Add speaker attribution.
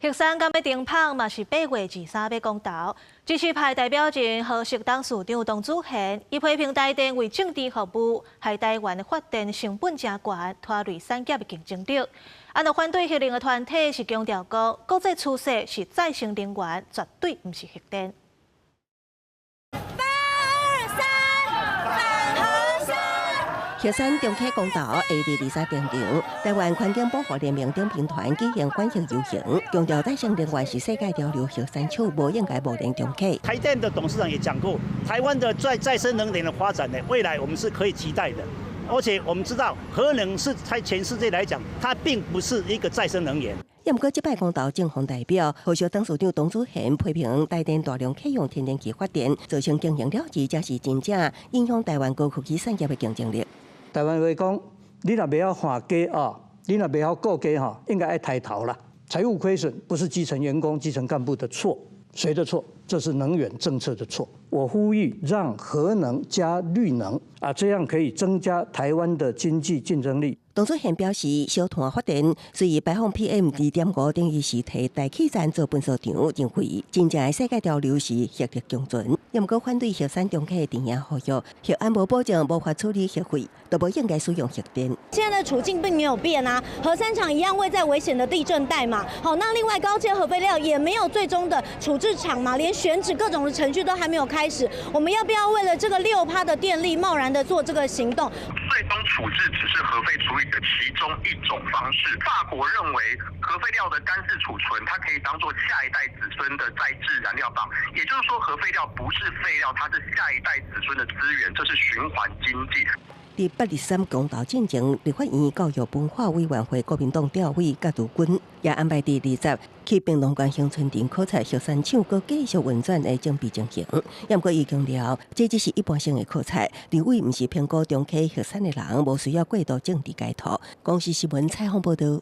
Speaker 1: 核三敢欲停麭嘛是8月23欲公投。支持派代表人和碩董事長董子賢，伊批評台電為政治服務，害台灣的發電成本誠懸，拖累產業的競爭力。啊，若反對核能的團體是強調講，國際趨勢是再生能源，絕對毋是核電。
Speaker 2: 823反核三。
Speaker 3: 核三重啟公投會佇23登場，台灣環境保護聯盟等兵團舉行反核遊行，強調再生能源是世界潮流，核三廠無應該貿然重啟。
Speaker 4: 台電的董事長也講過，台灣的再生能源的發展呢，未來我們是可以期待的。而且我們知道，核能是在全世界來講，它並不是一個再生能源。
Speaker 3: 毋過，這擺公投正方代表和碩董事長董子賢批評台電大量啟用天然氣發電，造成經營了結，才是真正影響台灣高科技產業的競爭力。
Speaker 5: 台灣話講，你若袂曉換價啊，你若袂曉顧價吼，應該愛刣頭啦。財務虧損不是基層員工、基層幹部的錯，誰的錯？這是能源政策的錯。我呼籲讓核能加綠能啊，這樣可以增加台灣的經濟競爭力。
Speaker 3: 董子賢表示，燒炭發電隨排放 PM 2.5，等於是提大氣層做糞掃場，認為真正的世界潮流是核綠共存。毋過反對核三重啟的陣營呼籲，核安無保證無法處理核廢，都無應該使用核電。
Speaker 2: 現在的處境並沒有變啊，核三廠一樣位在危險的地震帶嘛。好，那另外高階核廢料也沒有最終的處置場嘛，連選址各種的程序都還沒有開始。我們要不要為了這個6趴的電力，貿然的做這個行動？
Speaker 6: 最終處置只是核廢處理的其中一種方式。法國認為核廢料的乾式儲存，它可以當做下一代子孫的再製燃料棒。也就是說，核廢料不是廢料，它是下一代子孫的資源，這是循環經濟。
Speaker 3: 佇823公投進前，立法院教育文化委員會國民黨調委葛如鈞也安排佇20去屏東縣恆春鎮考察核三廠閣繼續運轉的準備情形。毋過伊強調，這只是一般性的考察，立委毋是評估重啟核三的人，無需要過度政治解讀。公視新聞採訪報導。